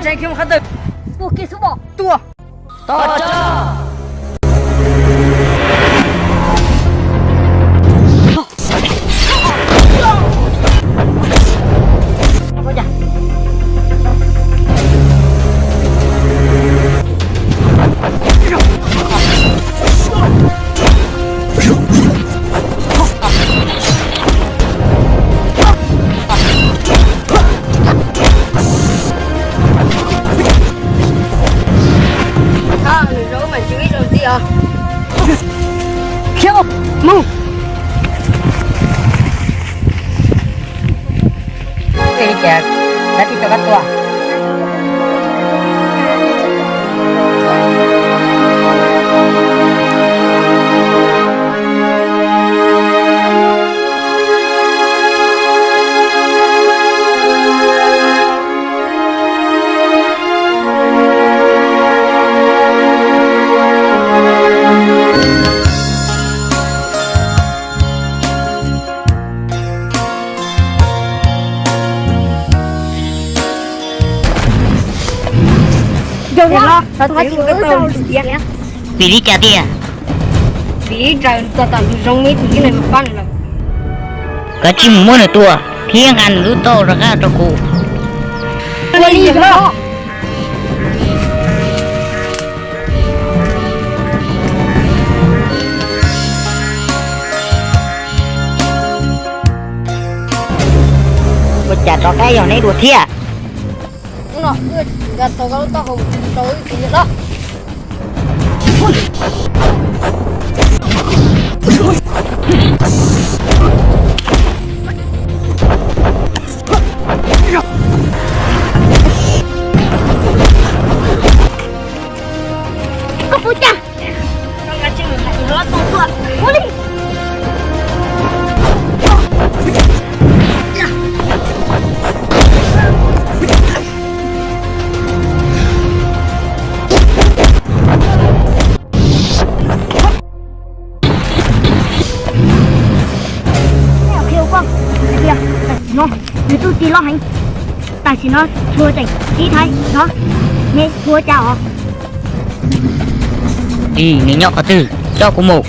Tseem kiag mus qhov twg? Tuaj kiag xwb pom. Tuaj. Tos tso. Nws zaub mas tsis ib zaug ntxiv os. Khiav mus. Ua li cas kav tsij coj koj tuaj? Vim li cas tiag? Vim ib raws txog tom ntug zoov ib tug tib neeg mus pab nws lawm. Kav tsij mus muab nws tua thiab nqa nws lub tauj rov qab rau kuv. Ua li los. Ua cas rov qab yog neb dua thiab? Hnub no wb nqa tau koj lub taub hau rau wb tus yawg hlob. Koj puas caj? Ua li. Qhia rau koj hais tias tam sim no nws tub txib loj heev, tam sim no txhua tseem tib thaiv no, nej txhua cas os? Nws nyob qhov twg? Coj kuv mus.